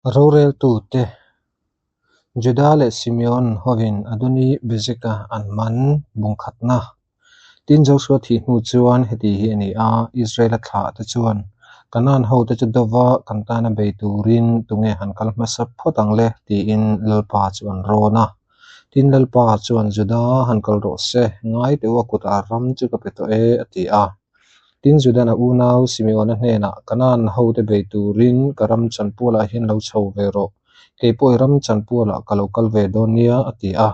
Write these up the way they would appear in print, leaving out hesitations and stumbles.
Roreltute, Juda leh Simeon hovin Adoni Bezeka an man bung khatna. Tin, Josua thih hnu chuan heti hi a ni a, Israela thlah te chuan Kanaan hote chu dova kan tana bei turin tunge han kal hmasa phawt ang le tiin Lalpa chu an rawn a. Tin, Lalpa chuan Juda han kal rawh se, ngai teh u a kutah ram chu ka pe tawh e a ti a. Tin, Judan a unau Simeona hnenah, Kanaan hote bei turin ka ram chanpualah hian lo chho ve rawh, kei pawh i ram chanpualah ka lo kal ve dawn nia, a ti a.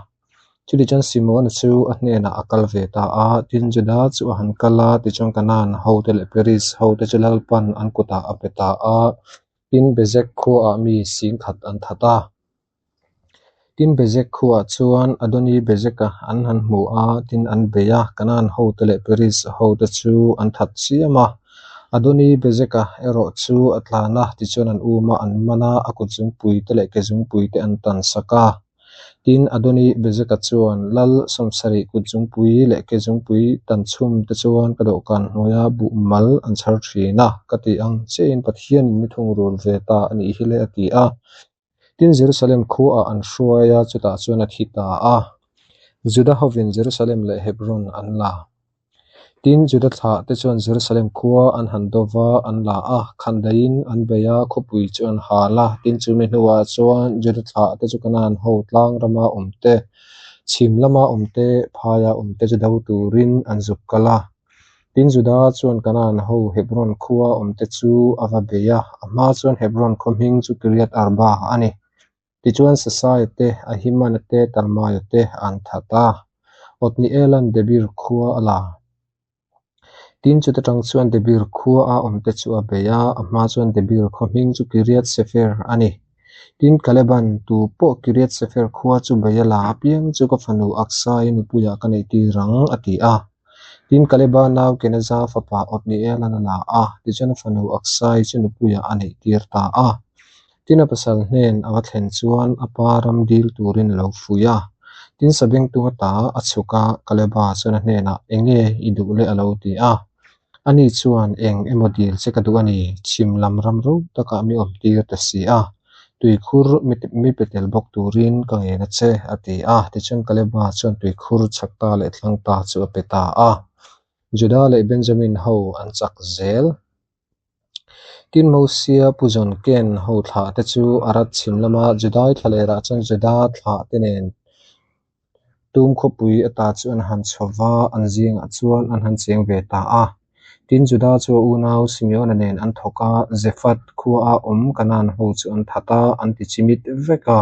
Chutichuan Simeona chu a hnenah a kal ve ta a, tin Juda chu a han kal a, tichuan Kanaan hote leh Periz hote chu Lalpan an kutah a pe ta a, tin Bezek khuaah mi singkhat an that a. Tin Bezek khuaah chuan Adoni Bezeka an han hmu a, tin an bei a, Kanaan hote leh Periz hote chu an that chiam a. Adoni Bezeka erawh chu a tlan a, tichuan an um a, an man a, a kut zungpuite leh ke zungpuite an tan sak a. Tin, Adoni Bezeka chuan Lal sawmsarih kut zungpui leh ke zungpui tan chhum te chuan ka dawhkan hnuaia buh mal an chhar thin a, ka ti ang chiahin Pathianin mi thungrul ve ta a nih hi le a ti a. Tin, Jerusalem khuaah an hruai a, chutah chuan a thi ta a. Juda hovin Jerusalem leh Hebron an la. Tin, Juda thlah te chuan Jerusalem khua an han do va, an la a, khandaiin an bei a, khawpui chu an hal a. Tin, chumi hnuah chuan Juda thlah te chu Kanaan ho tlang rama awm te, chhim lama awm te, phaia awm te chu do turin an zuk kal a. Tin, Juda chuan Kanaan ho Hebron khua awm te chu a va bei a, a hma chuan Hebron khaw hming chu Kiriath Arba a ni. Tichuan Sasaia te, Ahimana te, Talmaia te an that a, Othnielan Debir khua a la. Tin, chuta tang chuan Debir khua a awm te chu a bei a, a hma chuan Debir khaw hming chu Kiriath Sefer a ni. Tin, Kaleban tu pawh Kiriath Sefer khua chu bei a la apiang chu ka fanu Aksai nupuiah ka neih tir ang, a ti a. Tin, Kaleba nau Kenaza fapa Othnielan a la a, tichuan a fanu Aksai chu nupuiah a neih tir ta a. Tin a pasal hnen a va thlen chuan a pa ram dil turin a lo fuih a. Tin Sabengtung ata a chhuk a, Kaleba chuan a hnenah, Enge i duh le a lo ti a. Ani chuan, Eng emaw dil che ka duh a ni, chhim lam ram ro takah mi awm tir ta si a, tuikhur mi pe tel bawk turin ka ngen a che, a ti a. Tichuan Kaleba chuan tuikhur chhak ta leh thlang ta chu a pe ta a. Juda leh Benjamin ho an chak zel. Tin Mosia Pu John Ken ho thlah te chu Arad chhim lama Judai thla lerah chuan Juda thlah te nen tum khawpui ata chu an han chho va, an zingah chuan an han cheng ve ta a. Tin Juda chu a unau Simeona nen an thawk a, Zephath khuaa awm Kanaan ho chu an that a, an ti chimit vek a.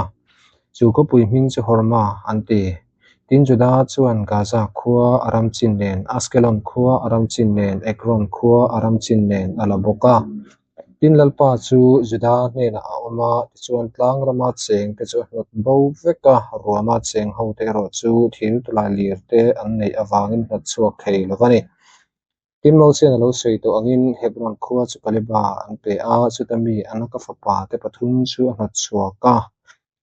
Chu khawpui hming chu Horma an ti. Tin Juda chuan Gaza khua a ram chin nen, Askelon khua a ram chin nen, Ekron khua a ram chin nen a la bawk a. Tin Lalpa chu Juda hnenah a awm a, tichuan tlang rama cheng te chu a hnawt bo vek a, ruama cheng hote erawh chu thil tulai lir te an neih avangin hnawt chhuak thei lo va ni. Tin Mosian a lo sawi tawh angin Hebron khua chu Kaleba an pe a, chuta mi Anaka fapa te pathum chu a hnawt chhuak a.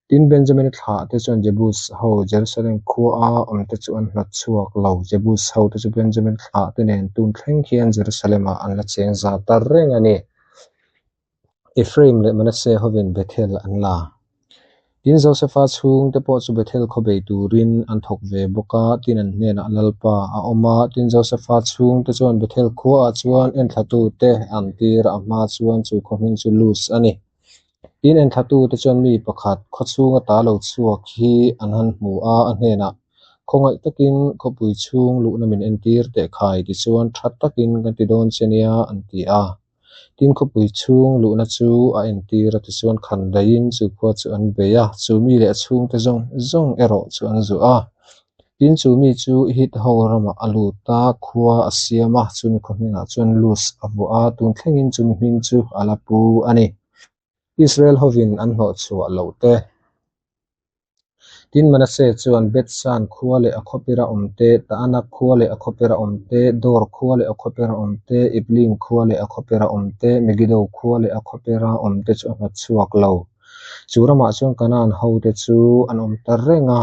Tin Benjamin-a thlah te chuan Jebus ho Jerusalem khua a awm te chu an hnawt chhuak lo. Jebus ho te chu Benjamin thlah te nen tun thleng hian Jerusalem-ah an la cheng za ta reng a ni. Ephraim leh Manasseh hovin Bethel an la. Tin, Josefa chhungte pawh chu Bethel khaw bei turin an thawk ve bawk a, tin an hnenah Lalpa a awm a. Tin, Josefa chhungte chuan Bethel khuaah chuan enthlatute an tir a, a hma chuan chu khaw hming chu Luz a ni. Tin, enthlatute chuan mi pakhat khaw chhunga ta lo chhuak hi an han hmu a, a hnenah, Khawngaih takin khawpui chhung luhna min entir teh khai tichuan tha takin kan ti dawn che nia, an ti a. Tin khawpui chhung luhna chu a entir a tichuan khan daihin chu khua chu an bei a, chu mi leh a chhungte zawng zawng erawh chu an zuah a. Tin chu mi chu Hit ho ramah a lut a, khua a siam a, chumi khaw hmingah chuan Luz a vuah a, tun thlengin chumi hming chu a la pu a ni. Israel hovin an hnawhchhuah loh te. Tin, Manasseh chuan Bethshan khua leh a khawpira awm te, Taanak khua leh a khawpira awm te, Dor khua leh a khawpira awm te, Iblim khua leh a khawpira awm te, Megiddo khua leh a khawpira awm te chu a hnawt chhuak lo. Chu ramah chuan Kanaan hote chu an awm ta reng a.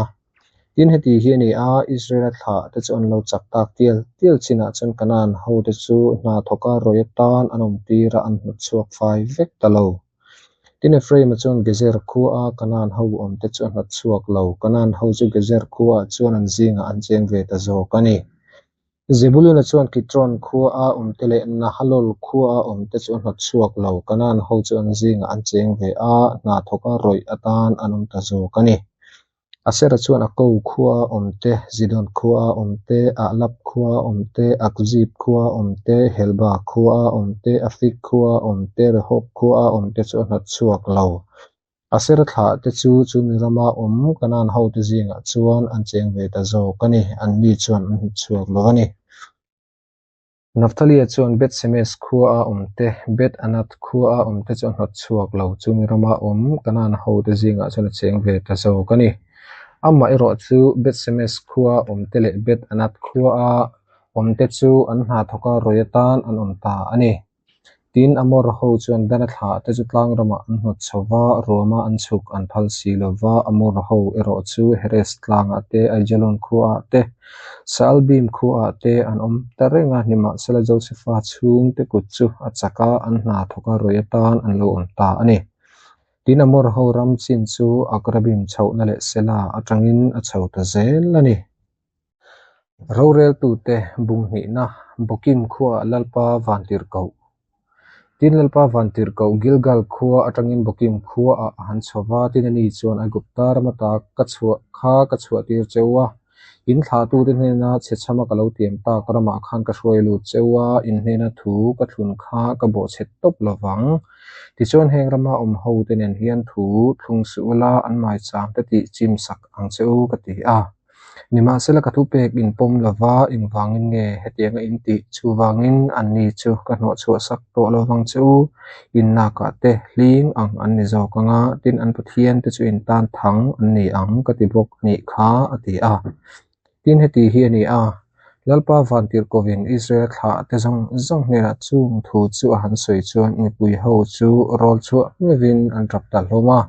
Tin, heti hi a ni a, Israela thlah te chu an lo chak tak tial tial chinah chuan Kanaan hote chu hna thawka rawi atan an awm tir a, an hnawt chhuak fai vek ta lo. Tin, Ephraima chuan Gezer khuaa Kanaan ho awmte chu a hnawt chhuak lo. Kanaan ho chu Gezer khuaah chuan an zingah an cheng ve ta zawk a ni. Zebuluna chuan Kitron khuaa awmte leh Nahalol khuaa awmte chu a hnawt chhuak lo. Kanaan ho chu an zingah an cheng ve a, hna thawka rawih atan an awm ta zawk a ni. Asera chuan Akko khuaa awmte, Zidon khuaa awmte, Ahlab khuaa awmte, Akzib khuaa awmte, Helba khuaa awmte, Afik khuaa awmte, Rehob khuaa awmte chu a hnawt chhuak lo. Asera thlahte chu chu mi rama awm Kanaan hote zingah chuan an cheng ve ta zawk a ni, anni chuan an hnawt chhuak lo a ni. Nafthalia chuan Beth-semes khuaa awmte, Beth-anath khuaa awmte chu a hnawt chhuak lo. Chumi rama awm Kanaan hote zingah chuan a cheng ve ta zawk a ni. Amah erawh chu Beth-semes khuaa awmte leh Beth-anath khuaa awmte chu an hna thawka rawih atan an awm ta a ni. Tin, Amor ho chuan Dana thlah te chu tlang ramah an hnawt chho va, ruama an chhuk an phal si lo va, Amor ho erawh chu Heres tlangah te, Aijalon khuaah te, Saalbim khuaah te an awm ta reng a, nimahsela Josefa chhungte kut chu a chak a, an hna thawka rawih atan an lo awm ta a ni. Tin, Amor ho ram chin chu Akrabim chhohna leh Sela atangin a chho ta zel a ni. Roreltute bunghnihna Bokim khuaah Lalpa Vantirhkoh Tin, Lalpa Vantirhkoh Gilgal khua atangin Bokim khuaah a han chho va, tin ani chuan Aigupta ram ata ka chhuah kha ka chhuahtir cheu a, in thlahtute hnena chhechhama ka lo tiam tak ramah khan ka hruai lut cheu a, in hnena thu ka thlun kha ka bawhchhet tawp lo vang. Tichuan heng rama awm hote nen hian thu thlung suh ula, an maicham te tih chim sak ang che u ka ti a. Nimahsela ka thupek in pawm lova, engvangin nge hetianga in tih? Chuvangin anni chu ka hnawhchhuah sak tawh lovang che u, in nakah te hling ang an ni zawk ang a, tin an Pathian te chu in tan thang an ni ang ka ti bawk a nih kha, a ti a. Tin heti hi a ni a, Lalpa Vantirhkovin Israel thlah te zawng zawng hnenah chung thu chu a han sawi chuan mipui ho chu rawl chhuah meuhin an tap ta hlawm a.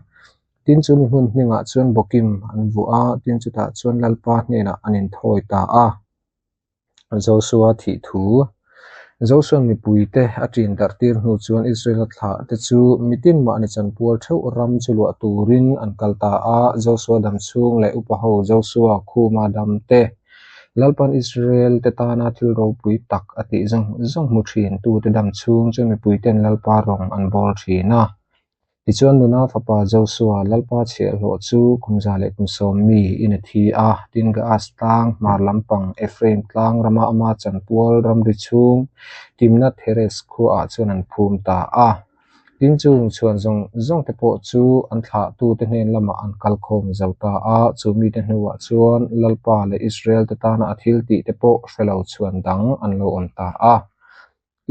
Tin chu mi hmun hmingah chuan Bokim an vuah a, tin chutah chuan Lalpa hnenah an inthawi ta a. Josua thih thu Josua'n mipuite a ṭin darh tir hnu chuan Israela thlah te chu mitin mahni chanpual theuh ram chu luah turin an kal ta a. Josua dam chhung leh upa ho Josua khuma dam te Lalpa'n Israel te tana thil ropui tak a tih zawng zawng hmu ṭhin tute dam chhung chu mipuiten Lalpa rawng an bawl ṭhin a. Tichuan nuna fapa Josua Lalpa chhiahhlawh chu kum 110 mi in a thi a, tin Gaas tlang, hmar lampang, Ephraim tlang rama ama chanpual ramri chhung Timnath-heres khuaah chuan an phum ta a. Tin chung chhuan zawng zawng te pawh chu an thlahtute hnen lamah an kal khawm zo ta a, chu mite hnuah chuan Lalpa leh Israel te tana a thil tih te pawh hre lo chhuan dang an lo awm ta a.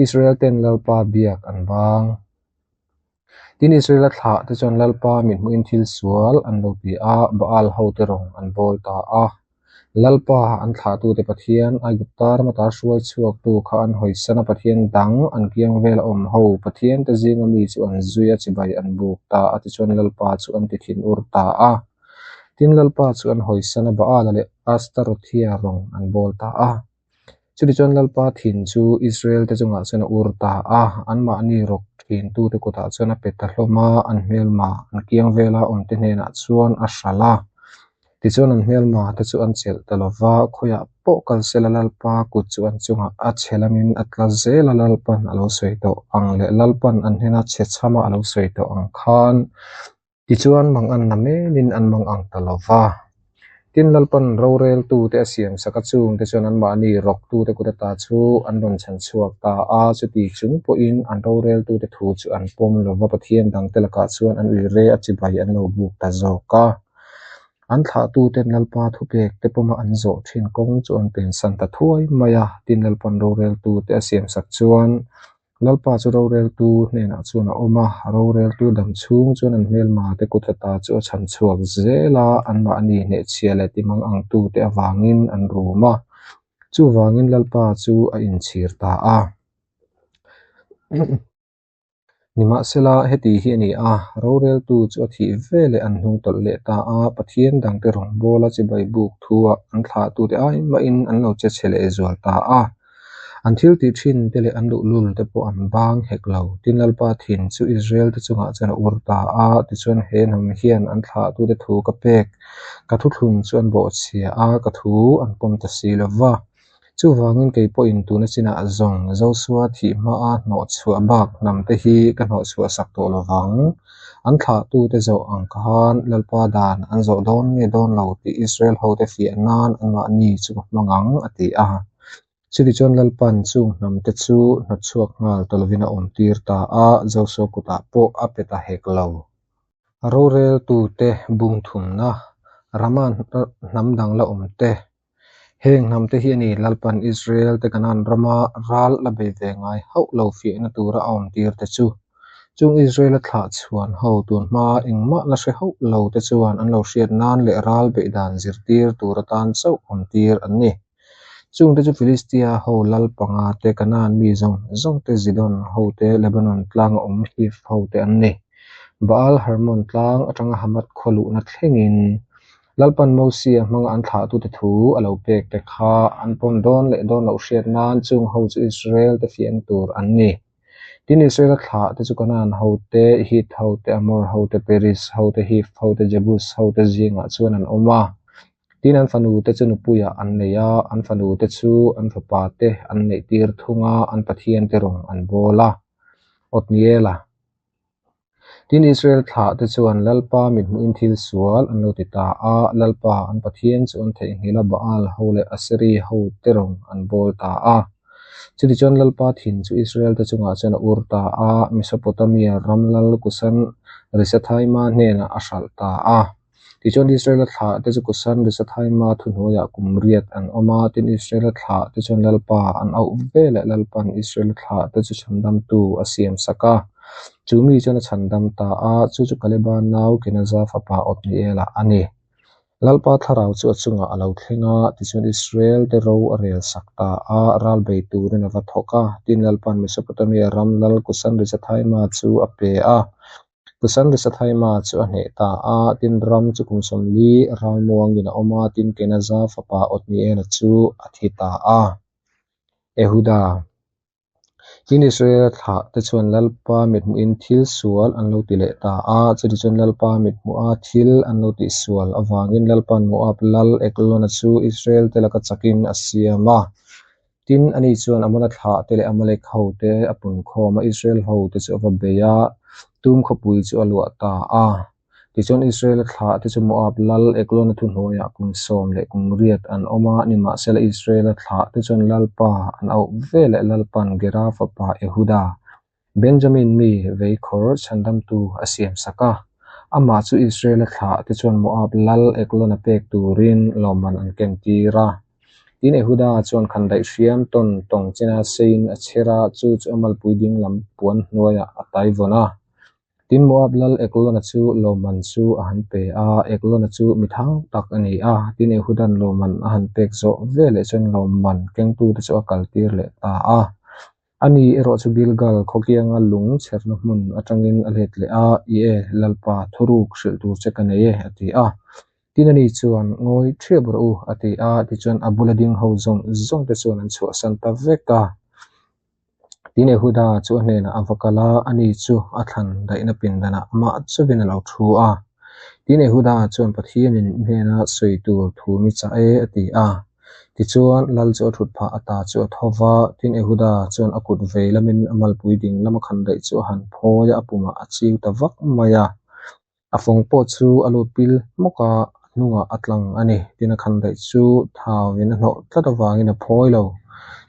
Israel ten Lalpa biak an vang. Tin, Israela thlah te chuan Lalpa mithmuhin thil sual an lo ti a, Baal hote rawng an bawl ta a. Lalpa an thlahtute Pathian, Aigupta ram ata hruai chhuaktu kha an hawisan a, Pathian dang an kiang vel a awm ho, Pathian te zinga mi chu an zui a, chibai an buk ta a, tichuan Lalpa chu an ti thinur ta a. Tin, Lalpa chu an hawisan a, Baala leh Astarothia rawng an bawl ta a. Chutichuan Lalpa thin chu Israel te chungah chuan a ur ta a, anmahni rawk thintute kutah chuan a pe ta hlawm a, an hmelma an kiang vela awmte hnenah chuan a hralh a. Tichuan an hmelma te chu an chelh ta lo va, khawiah pawh kal sela Lalpa kut chu an chungah a chhe lamin a tla zel a, Lalpan a lo sawi tawh ang leh Lalpan an hnena chhe chhama a lo sawi tawh ang khan Tichuan mangan na melin an mangang ta lo va. Tin Lalpan roreltute a siam sak a, chungte chuan anmahni rawktute kut ata chu an rawn chhan chhuak ta a, chuti chung pawhin an roreltute thu chu an pawm lo va, Pathian dangte lakah chuan an uire a chibai an lo buk ta zawk a. An thlahtuten Lalpa thupek te pawma an zawh thin kawng chu an pensan ta thuai mai a, tin Lalpan roreltute a siam sak chuan Lalpa chu roreltu hnenah chuan a awm a, roreltu dam chhung chuan an hmelma te kut ata chu a chhan chhuak zel a, anmahni hnehchhia leh timang angtute avangin an rum a, chuvangin Lalpa chu a inchhir ta a. Nimahsela, heti hi a ni a, roreltu chu a thih veleh an hnung tawlh leh ta a, Pathian dangte rawngbawla chibai buk thuah an thlahtute ai mahin an lo che chhe leh zual ta a. An thil tih thin te leh an luhlul te pawh an bang hek lo. Tin, Lalpa thin chu Israel te chungah chuan a ur ta a, tichuan he hnam hian an thlahtute thu ka pek, ka thuthlun chu an bawhchhia a, ka thu an pawm ta si lo va. Chuvangin kei pawhin tuna chinah zawng Josua thih hmaa hnawhchhuah bak hnamte hi ka hnawhchhuah sak tawh lo vang. An thlahtute zawh ang khan Lalpa dan an zawh dawn nge dawn lo tih Israel hote fiah nan anmahni chu ka hmang ang, a ti a. Chutichuan Lalpan chung hnamte chu hnawtchhuak nghal ta lovin a awmtir ta a, Josua kutah pawh a pe ta hek lo. Roreltute bung thumna, Rama hnam dang la awmte, Heng hnamte hi a ni Lalpan Israel-te Kanaan rama ral la bei ve ngai hauh lo fiahna tura a awmtir te chu. Chung Israel-a thlah chhuan ho tun hmaa engmah la hre hauh lo te chuan an lo hriat nan leh ral beih dan zirtir tur atan chauh awmtir an ni. Chungte chu Filistia ho lal panga te, Kanaan mi zawng zawng te, Zidon ho te, Lebanon tlanga awm Hiv ho te an ni. Baal Hermon tlang atanga Hamath khaw luhna thlengin Lalpan Mosia hmanga an thlahtute thu a lo pek te kha an pawm dawn leh dawn loh hriat nan chung ho chu Israel te fiahna tur an ni. Tin, Israela thlah te chu Kanaan ho te, Hit ho te, Amor ho te, Periz ho te, Hiv ho te, Jebus ho te zingah chuan an awm a. Tin, an fanu te chu nupuiah an nei a, an fanu te chu an fapa te an neih tir thung a, an Pathian te rawng an bawl a. Otniela. Tin, Israel thlah te chuan Lalpa mithmuhin thil sual an lo ti ta a, Lalpa an Pathian chu an theihnghilh a, Baal ho leh Aseri ho te rawng an bawl ta a. Chutichuan Lalpa thin chu Israel te chungah chuan a ur ta a, Mesopotamia ram lal Kusan Risathaima hnenah a hralh ta a. Tichuan Israela thlah te chu Kusan Risathaima thuhnuaiah kum riat an awm a, tin Israela thlah te chuan Lalpa an auh veleh Lalpan Israela thlah te chu chhandamtu a siam sak a. Chu mi chuan a chhandam ta a, chu chu Kaleba nau Kenaza fapa Othniela a ni. Lalpa thlarau chu a chungah a lo thleng a, tichuan Israel te ro a rel sak ta a, ral bei turin a va thawk a, tin Lalpan Mesopotamia ram lal Kusan Risathaima chu a pe a. Kusan Risathaima chu a hneh ta a, tin ram chu kum 40 ralmuangin a awm a, tin Kenaza fapa Othniela chu a thi ta a. Ehuda. Tin Israela thlah te chuan Lalpa mithmuhin thil sual an lo ti leh ta a, chutichuan Lalpa mithmuha thil an lo tih sual avangin Lalpa'n Moab lal Eglona chu Israel te laka chakin a siam a. Tin, ani chuan Amona thlah te leh Amalek ho te a pun khawm a, Israel ho te chu a va bei a, tum khawpui chu a luah ta a. Tichuan Israela thlah te chu Moab lal Eglona thuhnuaiah kum 18 an awm a, nimahsela Israela thlah te chuan Lalpa an auh veleh Lalpa'n Gera fapa Ehuda, Benjamin mi veikhawr chhandamtu a siam sak a. Amah chu Israela thlah te chuan Moab lal Eglona pek turin lawmman an ken tir a. Tin Ehuda chuan khandaih hriam tawn tawng chena seiin a chher a, chu chu a malpui ding lam puan hnuaiah a taivawn a. Tin, Moab lal Eglona chu lawmman chu a han pe a, Eglona chu mi thau tak a ni a. Tin, Ehuda'n lawmman a han pek zawh veleh chuan lawmman kengtute chu a kaltir leh ta a. Ani erawh chu Gilgal khawkianga lung chherna hmun atangin a let leh a, I e, Lalpa, thuruk hrilh tur che ka nei e, a ti a. Tin, ani chuan, Ngawi ṭhiap rawh u, a ti a. Tichuan, a bula ding ho zawng zawngte chuan an chhuahsan ta vek a. Tin, Ehuda chu a hnenah a va kal a, ani chu a thlan daihna pindanah amah chauhin a lo thu a. Tin, Ehuda chuan Pathianin i hnena sawi tur thu mi chah e, a ti a. Tichuan, lal chu a thut phah ata chu a tho va, tin, Ehuda chuan a kut vei lamin a malpui ding lama khandaih chu a han phawi a, a pumah a chiu ta vak mai a. A fawng pawh chu a lut pil hmawk a, a hnungah a tlang a ni. Tin, a khandaih chu thauin a hnawh tlat avangin a phawi lo.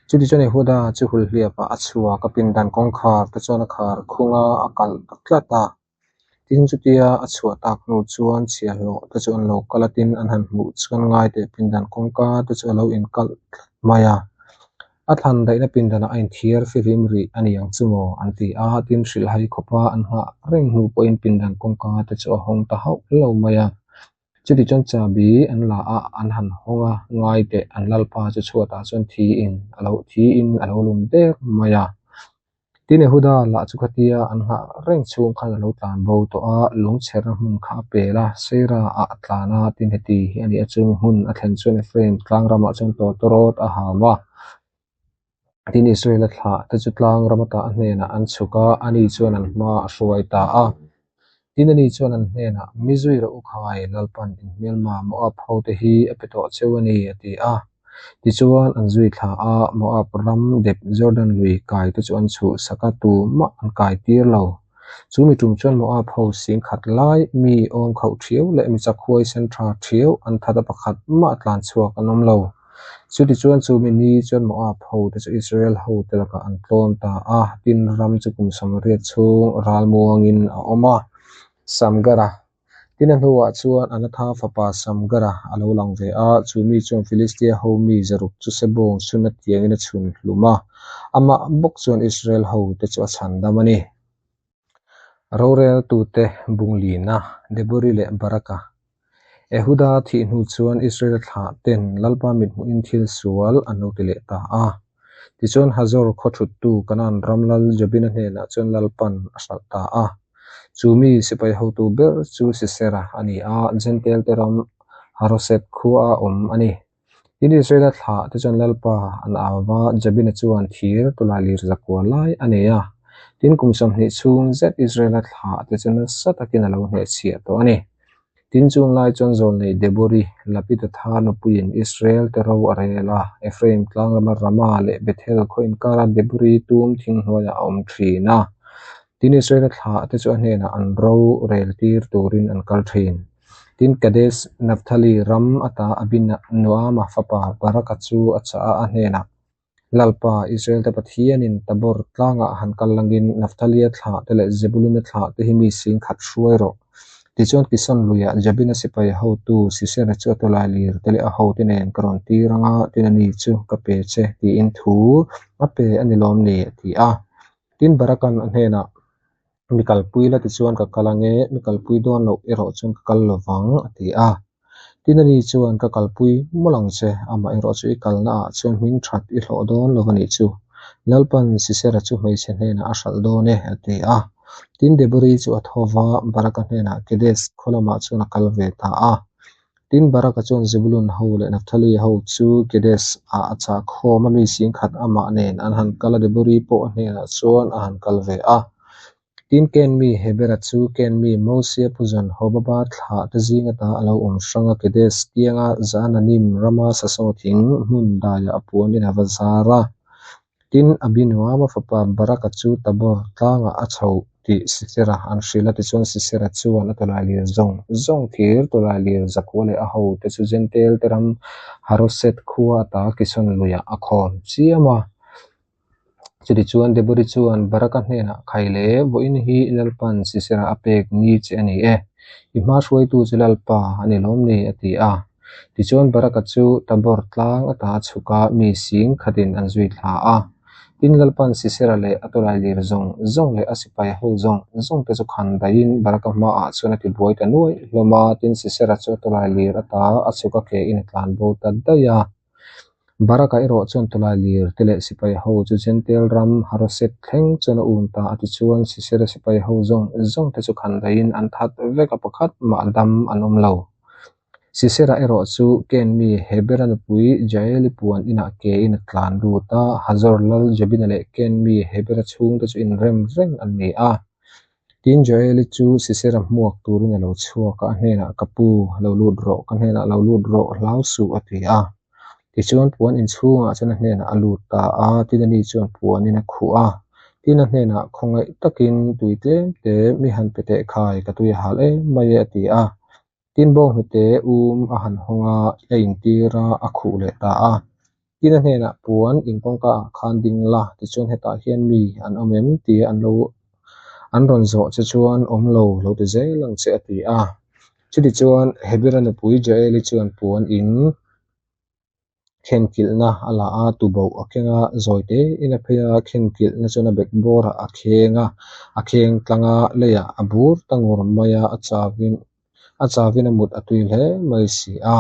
Chutichuan Yehuda chu hulhliapah a chhuak a, pindan kawngkhar te chuan a khar khung a, a kalh ta tlat a. Tin, chutia a chhuah tak hnu chuan chhiahhlawh te chu an lo kal a, tin an han hmuh chuan ngai teh pindan kawngka te chu a lo inkalh tlat mai a. A thlan daihna pindanah a inthiar fihlim rih a ni ang chu maw? an ti a, tin hrilhhai khawpa an nghah reng hnu pawhin pindan kawngka te chu a hawng ta hauh lo mai a. Chutichuan chahbi an la a, an han hawng a, ngai teh an lalpa chu chhuatah chuan thiin a lo lum der mai a. Tin, Yehuda lah chu khatia an nghah reng chhung khan a lo tlan bo tawh a, lungchherna hmun kha a pel a, Seira ah a tlan a, tin heti hi a ni a, chung hmun a thlen chuan Ephraim tlang ramah chuan tawtawrawt a ham a. Tin, Israela thlahte chu tlang ram ata a hnenah an chhuk a, ani chuan an hma a hruai ta a. Tin, ani chuan an hnenah, Mi zui rawh u khai, Lalpan in hmelma Moab hote hi a pe tawh cheu a ni, a ti a. Tichuan, an zui thla a, Moab ram dep Jordan lui kaite chu an chhuhsak a, tumah an kai tir lo. Chu mi tum chuan Moab ho sing khat lai, mi awm khauh thiau leh mi chak huaisen tha thiau an that a pakhat mah tlan chhuak an awm lo. Chutichuan chu mi ni chuan Moab ho te chu Israel ho te lakah an tlawm ta a, tin ram chu kum 80 chhung ralmuangin a awm a. Samgara Tin a hnuah chuan Anatha fapa Samgara a lo lang ve a, chu mi chuan Filistia ho mi 600 chu sebawng chhun atiangin a chhun hlum a, amah bawk chuan Israel ho te chu a chhandam a ni. Roreltute Bunglina, Debori leh Baraka. Ehuda thih hnu chuan Israel thlah ten Lalpa mithmuhin thil sual an lo ti leh ta a. Tichuan Hazor khaw thuttu Kanaan ram lal Jabina hnenah chuan Lalpan a hralh ta a. Chu mi sipai hotu ber chu Sisera a ni a, Jentail te ram Haroset khua a awm a ni. Tin Israela thlah te chuan Lalpa an au va, Jabina chuan thir tawlailir 900 lai a nei a. Tin kum 20 chhung zet Israela thlah te chu nasa takin a lo hnehchhiah tawh a ni. Tin chung lai chuan zawlnei Debori, Lapidatha nupuiin Israel te ro a rel a, Ephraim tlang lama Rama leh Bethel khaw inkara Debori tum thing hnuaiah a awm thin a. Tin Israela thlah te chu a hnenah an ro rel tir turin an kal thin. Tin, Kadesh Naphtali ram ata Abinoama fapa Baraka chu a chah a, a hnenah, Lalpa, Israel-te Pathianin Tabor tlangah han kal langin Naphtalia thlah te leh Zebuluna thlah te hi mi 10,000 hruai rawh. Tichuan, Kison luiah Jabina sipai hotu Sisera chu a tawlai lir te leh a hote nen ka rawn tir ang a, tin ani chu ka pe che tiin thu a pe a ni lawm ni, a ti a. Tin, Baraka'n a hnenah, Mi kalpui la tichuan ka kal ange, mi kalpui dawn loh erawh chuan ka kal lovang, a ti a. Tin ani chuan ka kalpui mawlh ang che, amah erawh chu i kalna ah chuan hming that i hlawh dawn lo a nih chu. Lalpan Sisera chu hmeichhe hnenah a hralh dawn e, a ti a. Tin Debori chu a tho va, Baraka hnenah Kedes khaw lamah chuan a kal ve ta a. Tin Baraka chuan Zebulun ho leh Naphtali ho chu Kedes ah a chah khawm a, mi 10,000 amah nen an han kal a, Debori pawh a hnenah chuan a han kal ve a. Tin Ken mi Hebera chu Ken mi Mosia puzawn Hobaba thlah te zing ata a lo awm hrang a, Kedes kianga Zaananim rama sasaw thing hmun daiah a puan in a va zar a. Tin, Abinoama fapa Baraka chu Tabor tlangah a chho tih Sisera an hrilh a, tichuan Sisera chuan a tawlailir zawng zawng thir tawlailir 900 leh a hote chu Jentail te ram Haroset khua ata Kison luiah a khawm chiam a. Chutichuan Debori chuan Baraka hnenah, Khai le, vawiin hi Lalpan Sisera a pek ni che a ni e, i hma hruaitu chu Lalpa a ni lawm ni? a ti a. Tichuan Baraka chu Tabor tlang ata a chhuk a, mi 10,000 in an zui thla a. Tin Lalpan Sisera leh a tawlailir zawng zawng leh a sipai ho zawng zawng te chu khan daihin Baraka hmaah chuan a tibuai ta nuai hlawm a, tin Sisera chu a tawlailir ata a chhuk a ke in a tlan bo ta daih a. Baraka erawh chuan tawlailir te leh sipai ho chu Jentail ram Haroset thleng chuan a um ta a, tichuan Sisera sipai ho zawng zawng te chu khan daihin an that vek a, pakhat mah dam an awm lo. Sisera erawh chu Ken mi Hebera nupui Jaeli puan inah ke in a tlan lut a, Hazor lal Jabina leh Ken mi Hebera chhungte chu inrem reng an ni a. Tin Jaeli chu Sisera hmuak turin a lo chhuak a, a hnenah, Ka pu, lo lut rawh, ka hnenah lo lut rawh, hlau suh, a ti a. Tichuan puan inchhungah chuan a hnenah a lut ta a, tin ani chuan puanin a khuh a. Tin a hnenah, Khawngaih takin tui tlem te mi han pe teh khai, ka tui a hal em mai e, a ti a. Tin bawnghnute um a han hawng a, a intir a, a khuh leh ta a. Tin a hnenah puan in kawngka ah khan ding la, tichuan hetah hian mi an awm em tia an lo an rawn zawh che chuan awm lo, lo ti zel ang che a ti a. Chutichuan Hebera nupui Jaeli chuan puan in Khenkilhna a la a, tuboh a keng a, zawi tein a phei a, khenkilhna chuan a bek bawrah a kheng a, a kheng tlang a, leiah a bur ta ngur mai a, a chavin a chavin a mut a tui hle mai si a.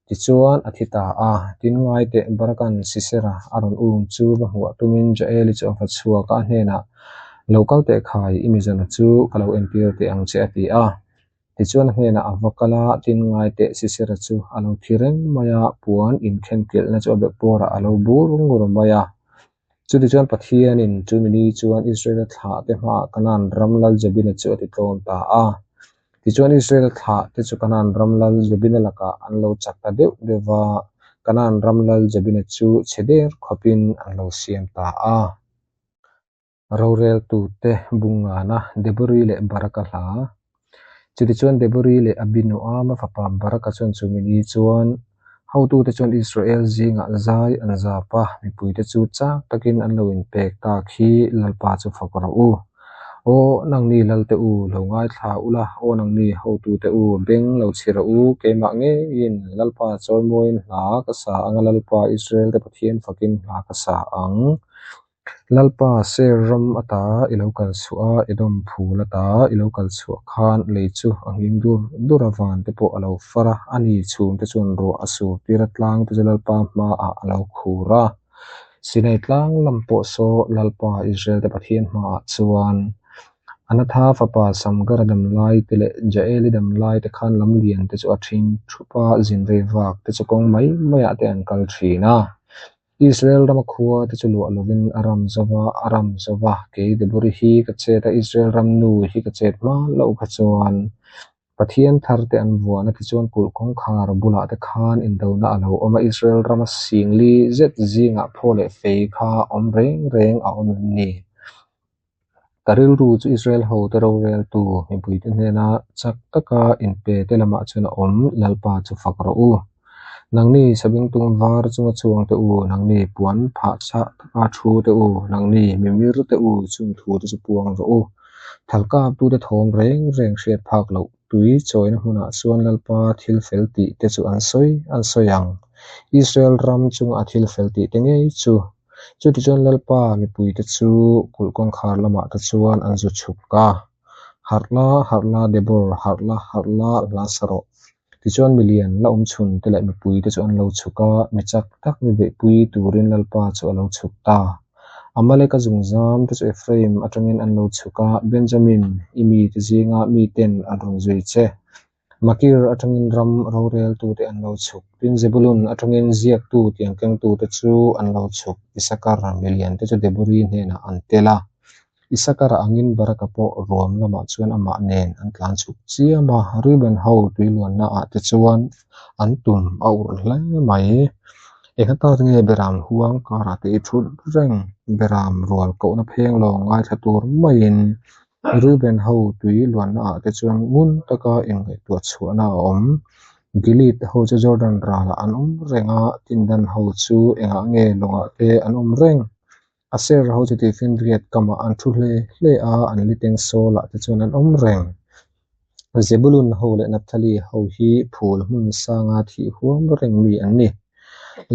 Tichuan a thi ta a, tin ngai teh Barakan Sisera a rawn um chu va hmuah tumin Jaeli chu a va chhuak a, a hnenah, Lo kal teh khai, i mizawna chu ka lo entir teh ang che a ti a. Tichuan a hnenah a va kal a, tin ngai teh Sisera chu a lo thi reng mai a, puan inkhen kilhna chu a bek bawrah a lo bur ngur mai a. Chutichuan Pathianin chumi ni chuan Israela thlahte hmaah Kanaan ram lal Jabina chu a ti tlawm ta a. Tichuan Israela thlahte chu Kanaan ram lal Jabina lakah an lo chak ta deuh deuh va, Kanaan ram lal Jabina chu chhe der khawpin an lo siam ta a. Roreltute Bungngana, Debori leh Baraka hla. Chutichuan Debori leh Abinoama fapa Baraka chuan chumi ni chuan hotute chuan Israel zingah zai an zap a, mipuite chu chak takin an lo inpek tak hi Lalpa chu fak rawh u. Aw nangni Lalte u, lo ngaithla ula, aw nangni hotute u, beng lo chhi rawh u, keimah ngeiin Lalpa chawimawiin hla ka sa ang a, Lalpa Israelte Pathian fakin hla ka sa ang. Lalpa, Seir ram ata i lo kal chhuah a, Edom phul ata i lo kal chhuah khan lei chu a nghing dur dur a, van te pawh a lo far a, a ni chhum te chuan ruah a sur tir a, tlang te chu Lalpa hmaah a lo khur a. Sinai tlang lam pawh saw Lalpa, Israel te Pathian hmaah chuan Anatha fapa Samgara dam lai te leh Jaeli dam lai te khan lam lian te chu a ṭhing ṭhup a, zin rei vak te chu kawng mai maiah te an kal ṭhin a. Israel rama khua te chu luah lovin a ram zo va, a ram zo va, kei Debori hi ka chet a, Israel ram nu hi ka chet hma loh kha chuan Pathian thar te an vuan a, tichuan kulh kawngkhar bulah te khan indona a lo awm a, Israel rama singli zet zingah phaw leh fei kha awm reng reng a awm em ni? Ka rilru chu Israel hote roreltu mipuite hnena chak taka inpe te lamah chuan a awm, Lalpa chu fak rawh u. Nangni sabengtung var chunga chuang te u, nangni puan phah chhah taka thu te u, nangni mimir te u, chung thu te chu puang rawh u. Thalkaptute thawm reng reng hriat phak loh tui chawina hmunah chuan Lalpa thil fel tih te chu an sawi an sawi ang. Israel ram chunga a thil fel tih te ngei chu. Chutichuan Lalpa mipuite chu kulh kawngkhar lamah te chuan an zu chhuk a, Harh la, harh la Debor, harh la, harh la hla sa rawh. Tichuan milian la awm chhun te leh mipuite chu an lo chhuk a, mi chak tak mi beihpui turin Lalpa chu a lo chhuk ta. Amaleka zungzam te chu Ephraim atangin an lo chhuk a, Benjamin, i mite zinga miten an rawn zui che. Makir atangin ram roreltute an lo chhuk. Tin, Zebulun atangin ziaktu tiang kengtute chu an lo chhuk. Isakar milian te chu Debori hnenah an tel a. Isakar angin Baraka pawh ruam lamah chuan amah nen an tlan chhuk chiam a, Reuben ho tuiluanna ah te chuan an tum a urh hle mai. Eng atan nge Beram huang karah te i thut reng? Beram rual kohna pheng lawng ngaithla tur maiin Reuben ho tui luanna ah te chuan ngun taka inngaihtuah chhuahna a awm. Gilead ho chu Jordan ralah an awm reng a, Tindan ho chu engah nge lawngah te an awm reng? Aser ho chu Tifinriat kamah an thu hle hle a, an liteng Saul-ah te chuan an awm reng. Zebulun ho leh Naphtali ho hi phul hmun sanga thih huam reng mi an ni.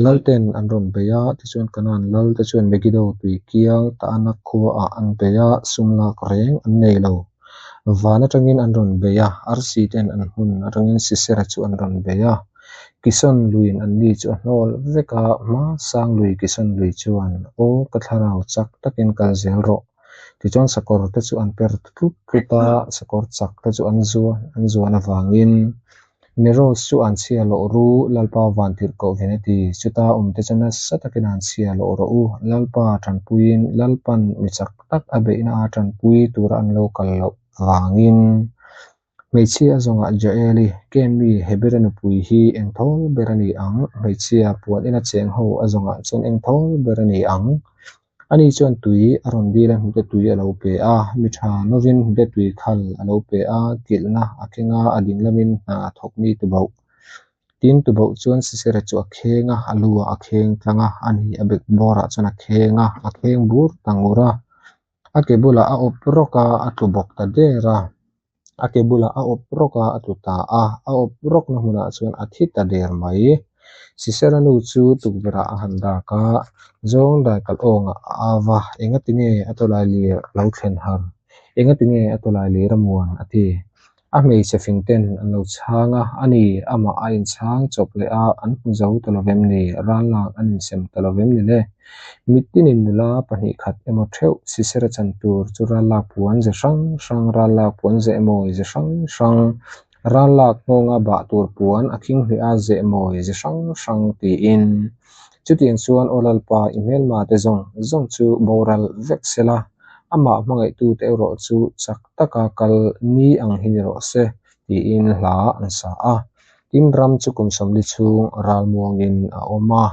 Lalten an rawn bei a, tichuan Kanaan lal te chuan Megiddo tui kiang Taanak khuaah an bei a, sum lak reng an nei lo. Van atangin an rawn bei a, arsi ten an hmun atangin Sisera chu an rawn bei a. Kison luiin anni chu a hnawl vek a, hma sang lui Kison lui chuan, Aw, ka thlarau chak takin kal zel rawh. Tichuan sakawr te chu an per tlut tlut a, sakawr chak te chu an zuan an zuan avangin Meroz chu an chhia lawh ru, Lalpa van tirh koh ven a ti. Chuta awmte chu nasa takin an chhia lawh rawh u, Lalpa tanpuiin Lalpan mi chak tak a beihna a tanpui tura an lo kal loh vangin. Hmeichhia a zawngah Jael-i, Ken mi Hebera nupui hi eng thawl ber a ni ang? Hmeichhia puan ina cheng ho a zawngah chuan eng thawl ber a ni ang? Ani chuan tui a rawn dil a, hnute tui a lo pe a, mi tha novin hnute tui khal a lo pe a, kilhna a keng a, a ding lamin hna a thawk mi tubauh. Tin, tubauh chuan Sisera chu a kheng a, a lu ah a kheng tlang a, ani a bek bawrah chuan a kheng a, a kheng bur ta ngur a. A ke bulah a awp rawk a, a tlu bawk ta der a. A ke bulah a awp rawk a, a tlu ta a. A awp rawkna hmunah chuan a thi ta der mai. Sisera nu chu tukverhah a han dak a, zawng daikal awngah a au va, Engati nge a tawlai lir a lo thlen har? Engati nge a tawlai lir a muan? a ti. A hmeichhe fing ten an lo chhang a, a ni, amah a inchhang chawp leh a, an hmu zo ta lo vem ni, rallak an insem ta lo vem ni le. Mittinin nula pahnih khat emaw theuh Sisera chan tur chu rallak puan ze hrang hrang, rallak puan ze emawi ze hrang hrang, rallak nghawnga bah tur puan a khing hnih a ze mawi ze hrang hrang tiin. Chutiang chuan Aw Lalpa, i hmelmate zawng zawng chu boral vek se la, amah hmangaihtute erawh chu chak taka kal ni ang hi ni rawh se, tiin hla an sa a. Tin, ram chu kum 40 chhung ralmuangin a awm a.